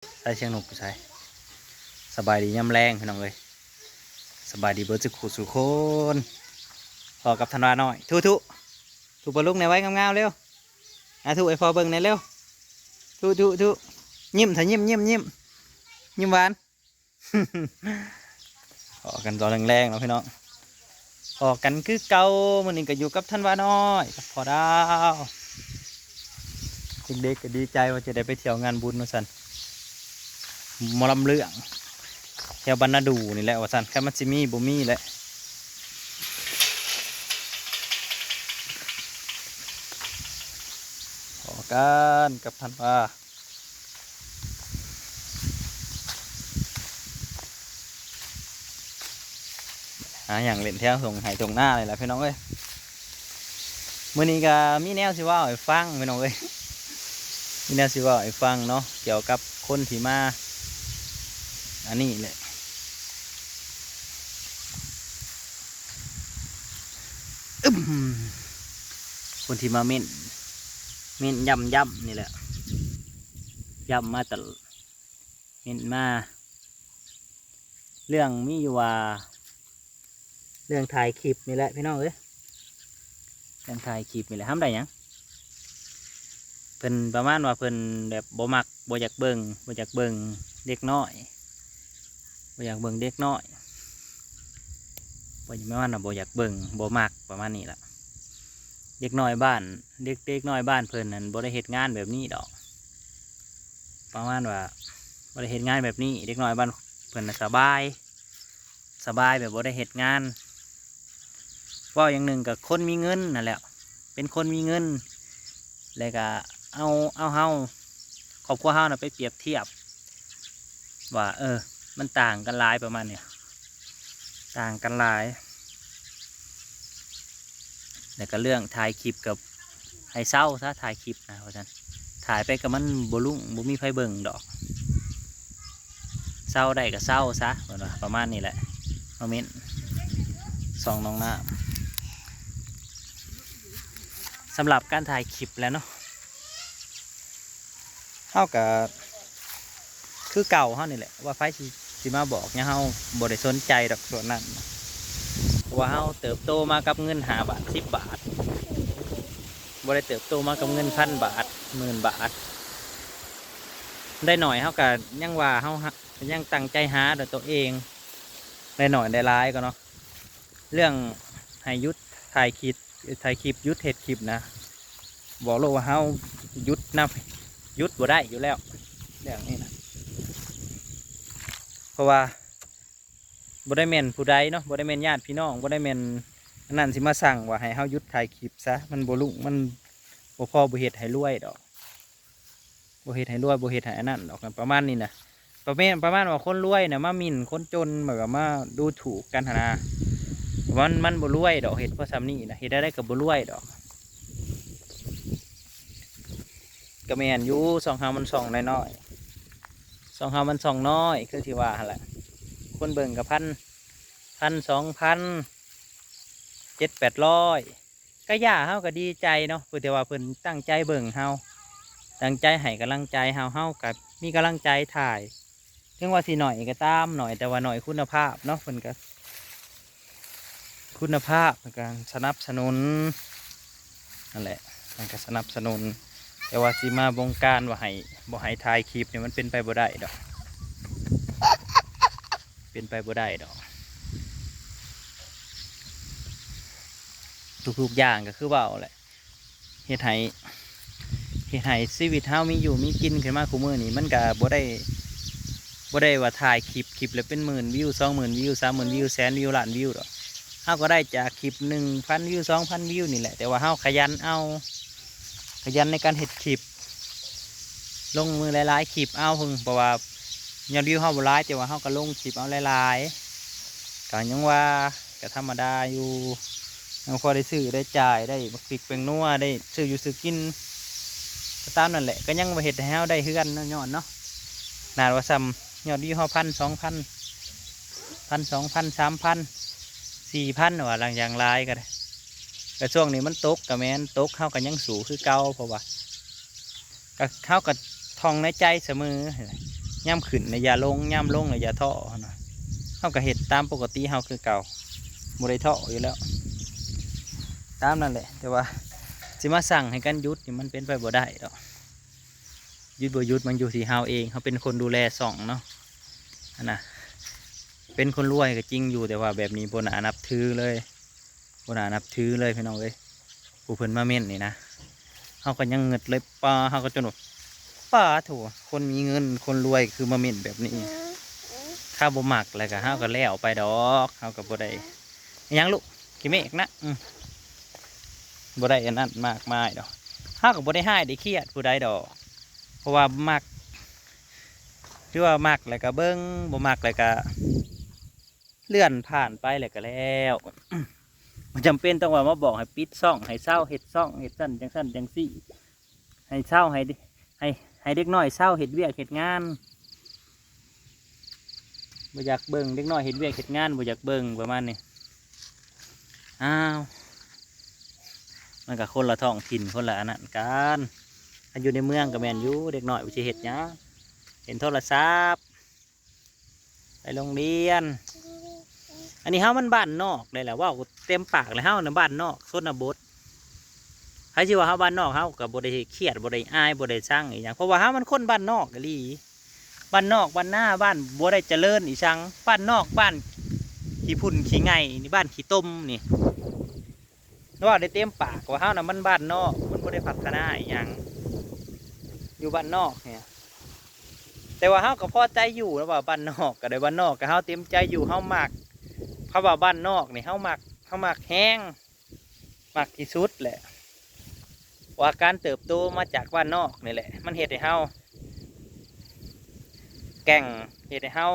ໃສ່ສຽງນົກຢູ່ໃສ? ສະບາຍດີຍາມແລງພີ່ນ້ອງເອີຍ ສະບາຍດີເບິດສູ່ຄູ່ສູ່ຄົນ. ພໍ້ກັບທັນວານ້ອຍ ທຸ ທຸ ທຸປະລຸງແດ່ໄວງາມໆເລັວ. ອາ ທຸໃຫ້ພໍ່ເບິ່ງແດ່ເລັວ ທຸ ທຸ ທຸ ຍິ້ມ ຖ້າຍິ້ມ ຍິ້ມ ຍິ້ມ ຍິ້ມຫວານ. ພໍ້ກັນຕອນແລງໆເນາະພີ່ນ້ອງ ພໍ້ກັນຄືເກົ່າ. ມື້ນີ້ກໍຢູ່ກັບທັນວານ້ອຍກັບພໍ່ດາວ. ເດັກໆກໍດີໃຈວ່າຈະໄດ້ໄປທ່ຽວງານບຸນວ່າຊັ້ນ ໝໍລຳເລື່ອງແຖວບັນນາດູນີ້ແຫຼະວ່າຊັ້ນ ຄັນມັນຊິມີບໍ່ມີແຫຼະ. ພໍ້ກັນກັບທັນວາ ຫາຫຍັງເຫຼັ້ນແຖວທົ່ງໄຮ່ທົ່ງນານີ້ແຫຼະພີ່ນ້ອງເອີຍ. ມື້ນີ້ກໍມີແນວຊິເວົ້າໃຫ້ຟັງພີ່ນ້ອງເອີຍ ມີແນວຊິເວົ້າໃຫ້ຟັງເນາະ ກ່ຽວກັບຄົນທີ່ມາ ອັນນີ້ແຫຼະ ອືມ ຄົນທີ່ມາເມັ້ນ ເມັ້ນຢ້ຳໆນີ້ແຫຼະ ຢ້ຳມາຕະ ເມັ້ນມາ ເລື່ອງມີຢູ່ວ່າ ເລື່ອງຖ່າຍຄລິບນີ້ແຫຼະພີ່ນ້ອງເອີຍ ເລື່ອງຖ່າຍຄລິບນີ້ແຫຼະ. ທຳໄດ້ຫຍັງ? ເພິ່ນປະມານວ່າເພິ່ນແບບບໍ່ມັກ ບໍ່ຢາກເບິ່ງ ບໍ່ຢາກເບິ່ງເດັກນ້ອຍ ບໍ່ຢາກເບິ່ງເດັກນ້ອຍ ບໍ່ ປະມານວ່າບໍ່ຢາກເບິ່ງ ບໍ່ມັກ ປະມານນີ້ລະ. ເດັກນ້ອຍບ້ານ ເດັກ ເດັກນ້ອຍບ້ານເພິ່ນນັ້ນບໍ່ໄດ້ເຮັດງານແບບນີ້ດອກ ປະມານວ່າບໍ່ໄດ້ເຮັດງານແບບນີ້. ເດັກນ້ອຍບ້ານເພິ່ນນະສະບາຍ ສະບາຍແບບບໍ່ໄດ້ເຮັດງານ. ເວົ້າຢ່າງໜຶ່ງກໍຄົນມີເງິນນັ້ນແຫຼະ ເປັນຄົນມີເງິນ ແລ້ວກໍເອົາ ເອົາເຮົາ ຄອບຄົວເຮົານະໄປປຽບທຽບວ່າ ເອີ ມັນຕ່າງກັນຫຼາຍ ປະມານນີ້ ຕ່າງກັນຫຼາຍ. ແລ້ວກໍເລື່ອງຖ່າຍຄລິບກໍໃຫ້ເຊົາຊະ ຖ່າຍຄລິບນະ ວ່າຊັ້ນ ຖ່າຍໄປກໍມັນບໍ່ລຸ້ງ ບໍ່ມີໃຜເບິ່ງດອກ ເຊົາໄດ້ກໍເຊົາຊະ ເພິ່ນວ່າປະມານນີ້ແຫຼະ. ມາເມັ້ນຊ່ອງນ້ອງນ້ຳ ສຳລັບການຖ່າຍຄລິບແຫຼະເນາະ ເຮົາກະຄືເກົ່າເຮົານີ້ແຫຼະ ວ່າໃຜຊິ ຊິມາບອກຫຍັງ ເຮົາບໍ່ໄດ້ສົນໃຈດອກສ່ວນນັ້ນ ເພາະວ່າເຮົາເຕີບໂຕມາກັບເງິນຫ້າບາດ ສິບບາດ ບໍ່ໄດ້ເຕີບໂຕມາກັບເງິນພັນບາດ ໝື່ນບາດ. ໄດ້ໜ້ອຍເຮົາກະຍັງວ່າເຮົາ ຍັງຕັ້ງໃຈຫາດ້ວຍຕົວເອງ ໄດ້ໜ້ອຍໄດ້ຫຼາຍກໍເນາະ. ເລື່ອງໃຫ້ຢຸດຖ່າຍຄລິບ ຖ່າຍຄລິບ ຢຸດເຮັດຄລິບນະ ບອກໂລດວ່າເຮົາຢຸດນະ ຢຸດບໍ່ໄດ້ຢູ່ແລ້ວເລື່ອງນີ້ນະ ເພາະວ່າບໍ່ໄດ້ແມ່ນຜູ້ໃດເນາະ ບໍ່ໄດ້ແມ່ນຍາດພີ່ນ້ອງ ບໍ່ໄດ້ແມ່ນອັນນັ້ນຊິມາສັ່ງວ່າໃຫ້ເຮົາຢຸດຖ່າຍຄລິບຊະ ມັນບໍ່ລຸ້ງ ມັນບໍ່ພໍ ບໍ່ເຮັດໃຫ້ລວຍດອກ. ບໍ່ເຮັດໃຫ້ລວຍ ບໍ່ເຮັດໃຫ້ອັນນັ້ນດອກ ປະມານນີ້ນະ ປະແມ່ນ ປະມານວ່າຄົນລວຍນະມາໝິ່ນຄົນຈົນ ແບບວ່າມາດູຖູກກັນຫັ້ນນະ ມັນ ມັນບໍ່ລວຍດອກ ເຮັດພໍສ່ຳນີ້ນະ ເຮັດແນວໃດກໍບໍ່ລວຍດອກ. ກໍແມ່ນຢູ່ ຊ່ອງເຮົາມັນຊ່ອງນ້ອຍໆ ຊ່ອງເຮົາມັນຊ່ອງນ້ອຍ ຄືທີ່ວ່າຫັ້ນແຫຼະ ຄົນເບິ່ງກໍພັນ ພັນ ສອງພັນ ເຈັດແປດຮ້ອຍ ກະຢ່າ ເຮົາກະດີໃຈເນາະ ເພາະແຕ່ວ່າເພິ່ນຕັ້ງໃຈເບິ່ງເຮົາ ຕັ້ງໃຈໃຫ້ກຳລັງໃຈເຮົາ ເຮົາກະມີກຳລັງໃຈຖ່າຍ ເຖິງວ່າຊິໜ້ອຍກໍຕາມ ໜ້ອຍແຕ່ວ່າໜ້ອຍຄຸນນະພາບເນາະ ເພິ່ນກະຄຸນນະພາບ ເພິ່ນກະສະໜັບສະໜູນ ນັ້ນແຫຼະ ເພິ່ນກະສະໜັບສະໜູນ ແຕ່ວ່າຊິມາບົງການວ່າໃຫ້ ບໍ່ໃຫ້ຖ່າຍຄລິບນີ້ ມັນເປັນໄປບໍ່ໄດ້ດອກ ເປັນໄປບໍ່ໄດ້ດອກ. ທຸກໆຢ່າງກໍຄືເວົ້າແຫຼະ ເຮັດໃຫ້ ເຮັດໃຫ້ຊີວິດເຮົາມີຢູ່ມີກິນຂຶ້ນມາຄູ່ມື້ນີ້ ມັນກໍບໍ່ໄດ້ ບໍ່ໄດ້ວ່າຖ່າຍຄລິບ ຄລິບລະເປັນໝື່ນວິວ ສອງໝື່ນວິວ ສາມໝື່ນວິວ ແສນວິວ ລ້ານວິວດອກ. ເຮົາກໍໄດ້ຈາກຄລິບໜຶ່ງພັນວິວ ສອງພັນວິວນີ້ແຫຼະ ແຕ່ວ່າເຮົາຂະຫຍັນເອົາ ຂະຫຍັນໃນການເຮັດຄລິບ ລົງມືຫຼາຍໆຄລິບເອົາ ເພາະວ່າຍອດວິວເຮົາບໍ່ຫຼາຍ ແຕ່ວ່າເຮົາກໍລົງຄລິບເອົາຫຼາຍໆ ກໍຍັງວ່າ ກໍທຳມະດາຢູ່ ຍັງພໍໄດ້ຊື້ໄດ້ຈ່າຍ ໄດ້ໝາກພິກແປ້ງນົວ ໄດ້ຊື້ຢູ່ຊື້ກິນ ກໍຕາມນັ້ນແຫຼະ ກໍຍັງບໍ່ເຮັດໃຫ້ເຮົາໄດ້ເຮືອນເນາະ ຍ້ອນເນາະ ຂະໜາດວ່າສ່ຳຍອດວິວເຮົາພັນ ສອງພັນ ພັນ ສອງພັນ ສາມພັນ ສີ່ພັນ ວ່າຫຼັງຢ່າງຫຼາຍກໍໄດ້ ກໍຊ່ວງນີ້ມັນຕົກ ກໍແມ່ນຕົກ ເຮົາກໍຍັງສູ້ຄືເກົ່າ ເພາະວ່າ ກໍເຮົາກໍທ່ອງໃນໃຈສະເໝີ ແຕ່ ຍາມຂຶ້ນລະຢ່າລົງ ຍາມລົງລະຢ່າທໍ້ຫັ້ນນະ. ເຮົາກໍເຮັດຕາມປົກກະຕິເຮົາຄືເກົ່າ ບໍ່ໄດ້ທໍ້ຢູ່ແລ້ວ ຕາມນັ້ນແຫຼະ. ແຕ່ວ່າຊິມາສັ່ງໃຫ້ກັນຢຸດນີ້ ມັນເປັນໄປບໍ່ໄດ້ດອກ. ຢຸດບໍ່ຢຸດມັນຢູ່ທີ່ເຮົາເອງ ເຮົາເປັນຄົນດູແລຊ່ອງເນາະ ຫັ້ນນະ. ເປັນຄົນລວຍກໍຈິງຢູ່ ແຕ່ວ່າແບບນີ້ບໍ່ໜ້ານັບຖືເລີຍ ບໍ່ໜ້ານັບຖືເລີຍພີ່ນ້ອງເອີຍ. ຜູ້ເພິ່ນມາເມັ້ນນີ້ນະ ເຮົາກໍຍັງງຶດເລີຍ ປ້າ ເຮົາກໍຈົນວ່າ ປ້າໂທ້ ຄົນມີເງິນ ຄົນລວຍຄືມາເມັ້ນແບບນີ້. ຖ້າບໍ່ມັກແລ້ວກໍ ເຮົາກໍແລ້ວໄປດອກ ເຮົາກໍບໍ່ໄດ້ ອີຫຍັງລູກ ຂີ້ເມກນະ ອືມ ບໍ່ໄດ້ອັນນັ້ນມາກມາຍດອກ. ເຮົາກໍບໍ່ໄດ້ຮ້າຍໄດ້ຄຽດຜູ້ໃດດອກ ເພາະວ່າມັກ ຄືວ່າມັກແລ້ວກໍເບິ່ງ ບໍ່ມັກແລ້ວກໍເລື່ອນຜ່ານໄປແລ້ວກໍແລ້ວ. ບໍ່ຈຳເປັນຕ້ອງວ່າມາບອກໃຫ້ປິດຊ່ອງ ໃຫ້ເຊົາເຮັດຊ່ອງ ເຮັດຊັ້ນຈັ່ງຊັ້ນຈັ່ງຊີ້ ໃຫ້ເຊົາ ໃຫ້ ໃຫ້ ໃຫ້ເດັກນ້ອຍເຊົາເຮັດວຽກເຮັດງານ. ບໍ່ຢາກເບິ່ງເດັກນ້ອຍເຮັດວຽກເຮັດງານ ບໍ່ຢາກເບິ່ງ ປະມານນີ້. ອ້າວ ມັນກໍຄົນລະທ້ອງຖິ່ນ ຄົນລະອັນນັ້ນກັນ. ຄັນຢູ່ໃນເມືອງກໍແມ່ນຢູ່ ເດັກນ້ອຍມັນຊິເຮັດຫຍັງ ເຫັນໂທລະສັບ ໄປໂຮງຮຽນ. ອັນນີ້ເຮົາມັນບ້ານນອກໄດ້ລະ ເວົ້າເຕັມປາກເລີຍ ເຮົານະບ້ານນອກຊົນນະບົດ. ໃຜຊິວ່າເຮົາບ້ານນອກ ເຮົາກໍບໍ່ໄດ້ຄຽດ ບໍ່ໄດ້ອາຍ ບໍ່ໄດ້ຊັງອີຫຍັງ ເພາະວ່າເຮົາມັນຄົນບ້ານນອກອີ່ຫຼີ. ບ້ານນອກບ້ານນາ ບ້ານບໍ່ໄດ້ຈະເລີນອີ່ສັງ ບ້ານນອກ ບ້ານຂີ້ຝຸ່ນຂີ້ໄງ່ນີ້ ບ້ານຂີ້ຕົມນີ້. ເວົ້າໄດ້ເຕັມປາກວ່າເຮົານະມັນບ້ານນອກ ມັນບໍ່ໄດ້ພັດທະນາອີ່ຫຍັງ ຢູ່ບ້ານນອກນີ້. ແຕ່ວ່າເຮົາກໍພໍໃຈຢູ່ນະ ວ່າບ້ານນອກກໍໄດ້ ບ້ານນອກກໍເຮົາເຕັມໃຈຢູ່ ເຮົາມັກ. ຄຳວ່າບ້ານນອກນີ້ ເຮົາມັກ ເຮົາມັກແຮງ ມັກທີ່ສຸດແຫຼະ ວ່າການເຕີບໂຕມາຈາກບ້ານນອກນີ້ແຫຼະ ມັນເຮັດໃຫ້ເຮົາແກ່ງ ເຮັດໃຫ້ເຮົາ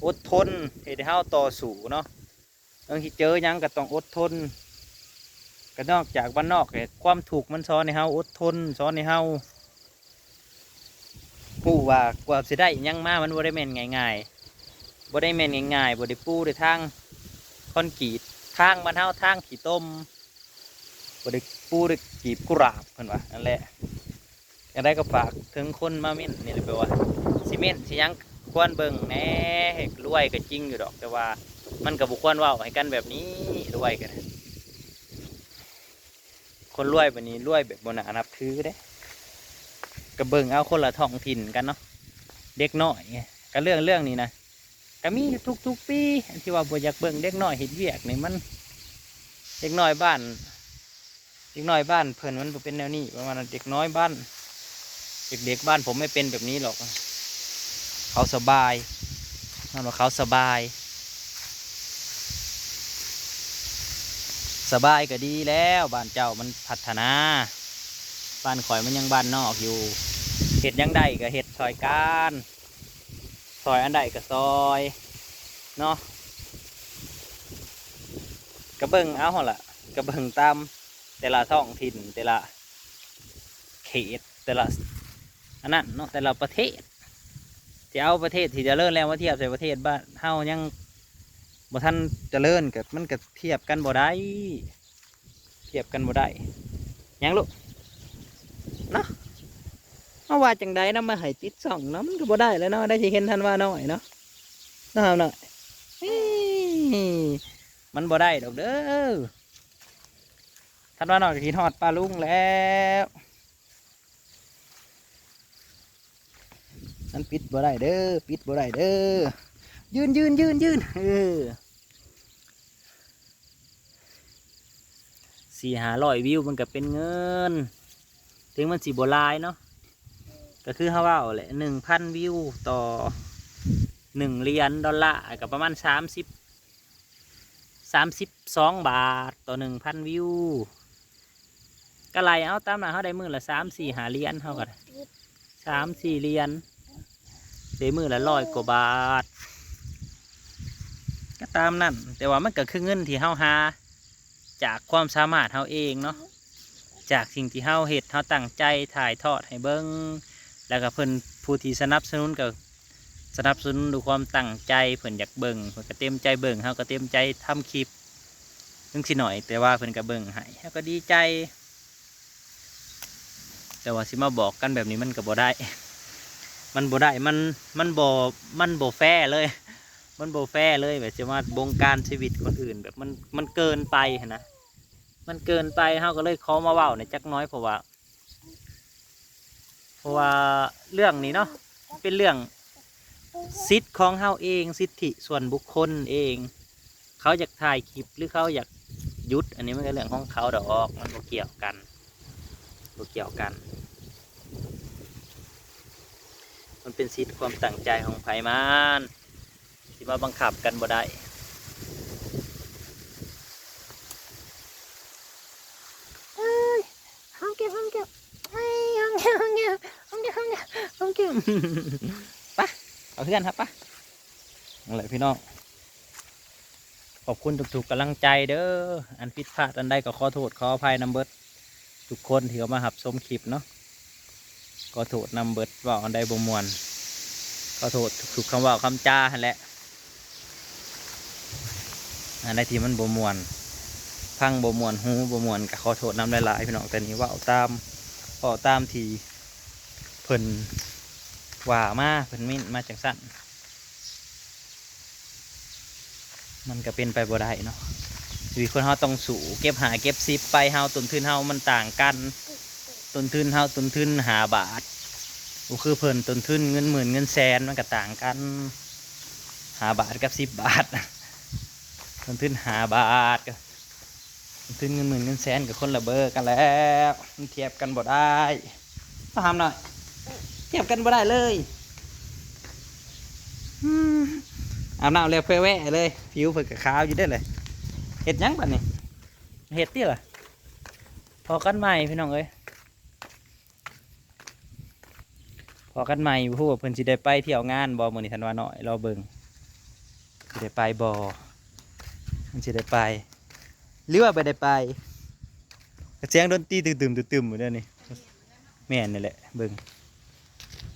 ອົດທົນ ເຮັດໃຫ້ເຮົາຕໍ່ສູ້ເນາະ. ເອີ ຊິເຈີຫຍັງກໍຕ້ອງອົດທົນ. ກໍນອກຈາກບ້ານນອກແລ້ວ ຄວາມທຸກມັນສອນໃຫ້ເຮົາອົດທົນ ສອນໃຫ້ເຮົາ ຮູ້ວ່າກວ່າຊິໄດ້ຫຍັງມາ ມັນບໍ່ໄດ້ແມ່ນງ່າຍໆ ບໍ່ໄດ້ແມ່ນງ່າຍໆ ບໍ່ໄດ້ປູໄດ້ທາງຄອນກຣີດ ທາງບ້ານເຮົາທາງຂີ້ຕົມ ບໍ່ໄດ້ປູໄດ້ກີບກຸຫຼາບ ເພິ່ນວ່າ ນັ້ນແຫຼະ. ຈັ່ງໃດກໍຝາກເຖິງຄົນມາເມັ້ນນີ້ແຫຼະ ແບບວ່າຊິເມັ້ນຊິຫຍັງຄວນເບິ່ງແດ່. ເຮັດລວຍກໍຈິງຢູ່ດອກ ແຕ່ວ່າມັນກໍບໍ່ຄວນເວົ້າໃຫ້ກັນແບບນີ້ ລວຍກໍໄດ້ ຄົນລວຍບັດນີ້ລວຍແບບບໍ່ໜ້ານັບຖືເດ້. ກໍເບິ່ງເອົາຄົນລະທ້ອງຖິ່ນກັນເນາະ ເດັກນ້ອຍ ກໍເລື່ອງ ເລື່ອງນີ້ນະ ກໍມີຢູ່ທຸກໆປີ ອັນທີ່ວ່າບໍ່ຢາກເບິ່ງເດັກນ້ອຍເຮັດວຽກນີ້ ມັນ ເດັກນ້ອຍບ້ານ ເດັກນ້ອຍບ້ານເພິ່ນມັນບໍ່ເປັນແນວນີ້ ປະມານນັ້ນ ເດັກນ້ອຍບ້ານ ເດັກໆບ້ານຜົມໄມ່ເປັນແບບນີ້ຫຼອກ ເຂົາສະບາຍ ນັ້ນວ່າເຂົາສະບາຍ. ສະບາຍກໍດີແລ້ວ ບ້ານເຈົ້າມັນພັດທະນາ ບ້ານຂ້ອຍມັນຍັງບ້ານນອກຢູ່ ເຮັດຫຍັງໄດ້ກໍເຮັດຊ່ອຍກັນ ຊ່ອຍອັນໃດກໍຊ່ອຍເນາະ. ກໍເບິ່ງເອົາຫັ້ນລະ ກໍເບິ່ງຕາມແຕ່ລະທ້ອງຖິ່ນ ແຕ່ລະເຂດ ແຕ່ລະອັນນັ້ນເນາະ ແຕ່ລະປະເທດ. ຊິເອົາປະເທດທີ່ຈະເລີນແລ້ວມາທຽບໃສ່ປະເທດບ້ານເຮົາຍັງບໍ່ທັນຈະເລີນ ກໍມັນກໍທຽບກັນບໍ່ໄດ້ ທຽບກັນບໍ່ໄດ້. ຫຍັງລູກ ເນາະ ເຮົາວ່າຈັ່ງໃດນຳ ມາໃຫ້ຕິດຊ່ອງເນາະ ມັນກໍບໍ່ໄດ້ແລ້ວເນາະ ໄດ້ທີ່ເຫັນທັນວານ້ອຍເນາະ ເນາະ ເຮົາເນາະ. ມັນບໍ່ໄດ້ດອກເດີ ທັນວານ້ອຍກໍຄິດຮອດປ້າລຸງແລ້ວ. ມັນປິດບໍ່ໄດ້ເດີ ປິດບໍ່ໄດ້ເດີ ຢືນ ຢືນ ຢືນ ຢືນ ເອີ ສີ່ຫ້າຮ້ອຍວິວມັນກໍເປັນເງິນ ເຖິງມັນຊິບໍ່ຫຼາຍເນາະ ກໍຄືເຮົາເວົ້າແຫຼະ ໜຶ່ງພັນວິວຕໍ່ໜຶ່ງຫຼຽນດອນລາ ກໍປະມານສາມສິບ ສາມສິບສອງບາດຕໍ່ໜຶ່ງພັນວິວ ກໍໄລ່ເອົາຕາມນັ້ນ ເຮົາໄດ້ມື້ລະສາມສີ່ຫ້າຫຼຽນ ເຮົາກໍໄດ້ສາມສີ່ຫຼຽນ ໄດ້ມື້ລະຮ້ອຍກວ່າບາດ ກໍຕາມນັ້ນ. ແຕ່ວ່າມັນກໍຄືເງິນທີ່ເຮົາຫາຈາກຄວາມສາມາດເຮົາເອງເນາະ ຈາກສິ່ງທີ່ເຮົາເຮັດ ເຮົາຕັ້ງໃຈຖ່າຍທອດໃຫ້ເບິ່ງ ແລ້ວກໍເພິ່ນຜູ້ທີ່ສະໜັບສະໜູນກໍ ສະໜັບສະໜູນດ້ວຍຄວາມຕັ້ງໃຈ ເພິ່ນຢາກເບິ່ງ ເພິ່ນກໍເຕັມໃຈເບິ່ງ ເຮົາກໍເຕັມໃຈທຳຄລິບ ເຖິງຊິໜ້ອຍ ແຕ່ວ່າເພິ່ນກໍເບິ່ງໃຫ້ ເຮົາກໍດີໃຈ. ແຕ່ວ່າຊິມາບອກກັນແບບນີ້ມັນກໍບໍ່ໄດ້ ມັນບໍ່ໄດ້ ມັນ ມັນບໍ່ ມັນບໍ່ແຟເລີຍ ມັນບໍ່ແຟເລີຍ ແບບຈະມາບົງການຊີວິດຄົນອື່ນ ແບບມັນ ມັນເກີນໄປຫັ້ນນະ ມັນເກີນໄປ ເຮົາກໍເລີຍຂໍມາເວົ້າແດ່ຈັກໜ້ອຍ ເພາະວ່າ ເພາະວ່າເລື່ອງນີ້ເນາະ ເປັນເລື່ອງສິດຂອງເຮົາເອງ ສິດທິສ່ວນບຸກຄົນເອງ ເຂົາຢາກຖ່າຍຄລິບ ຫຼື ເຂົາຢາກຢຸດ ອັນນີ້ມັນກໍເລື່ອງຂອງເຂົາດອກ ມັນບໍ່ກ່ຽວກັນ ບໍ່ກ່ຽວກັນ ມັນເປັນສິດຄວາມຕັ້ງໃຈຂອງໃຜມັນ ຊິມາບັງຄັບກັນບໍ່ໄດ້ ເອີຍ ຫອມແກ້ມ ຫອມແກ້ມ ເອີຍ ຫອມແກ້ມ ຫອມແກ້ມ ຫອມແກ້ມ ຫອມແກ້ມ ຫອມແກ້ມ ໄປ ເຂົ້າເຮືອນ ໄປ ນັ້ນແຫຼະພີ່ນ້ອງ ຂອບຄຸນທຸກໆກຳລັງໃຈເດີ້ ອັນຜິດພາດອັນໃດກໍຂໍໂທດຂໍອະໄພນຳເບິດທຸກຄົນທີ່ເຂົ້າມາຮັບຊົມຄລິບເນາະ ຂໍໂທດນຳເບິດ ເວົ້າອັນໃດບໍ່ມ່ວນ ຂໍໂທດທຸກໆຄຳເວົ້າຄຳຈາຫັ້ນແຫຼະ ອັນໃດທີ່ມັນບໍ່ມ່ວນ ຟັງບໍ່ມ່ວນ ຫູບໍ່ມ່ວນ ກໍຂໍໂທດນຳຫຼາຍໆ ພີ່ນ້ອງ ແຕ່ນີ້ເວົ້າຕາມ ເວົ້າຕາມທີ່ເພິ່ນວ່າມາ ເພິ່ນເມັ້ນມາຈັ່ງຊັ້ນ ມັນກໍເປັນໄປບໍ່ໄດ້ເນາະ ຊີວິດຄົນເຮົາຕ້ອງສູ້ ເກັບຫ້າເກັບສິບໄປ ເຮົາ ຕົ້ນທຶນເຮົາມັນຕ່າງກັນ ຕົ້ນທຶນເຮົາ ຕົ້ນທຶນຫ້າບາດ ບໍ່ຄືເພິ່ນ ຕົ້ນທຶນເງິນໝື່ນເງິນແສນມັນກໍຕ່າງກັນ ຫ້າບາດກັບສິບບາດ ຕົ້ນທຶນຫ້າບາດ ຕົ້ນທຶນເງິນໝື່ນເງິນແສນກໍຄົນລະເບີກັນແລ້ວ ມັນທຽບກັນບໍ່ໄດ້ ມາຫາມໜ້ອຍ ທຽບກັນບໍ່ໄດ້ເລີຍ ອືມ ອາບນ້ຳແລ້ວແພະແວະເລີຍ ຜິວເພິ່ນກໍຂາວຢູ່ເດ້ເລີຍ ເຮັດຫຍັງບັດນີ້ ເຮັດຕິລະ ພໍ້ກັນໃໝ່ພີ່ນ້ອງເອີຍ ພໍ້ກັນໃໝ່ ບໍ່ຮູ້ວ່າເພິ່ນຊິໄດ້ໄປທ່ຽວງານບໍ່ ມື້ນີ້ທັນວານ້ອຍ ລໍເບິ່ງ ຊິໄດ້ໄປບໍ່ ມັນຊິໄດ້ໄປ ຫຼືວ່າບໍ່ໄດ້ໄປ ສຽງດົນຕີຕຶມໆ ຕຶມໆ ຢູ່ເດ້ນີ້ ແມ່ນນີ້ແຫຼະ ເບິ່ງ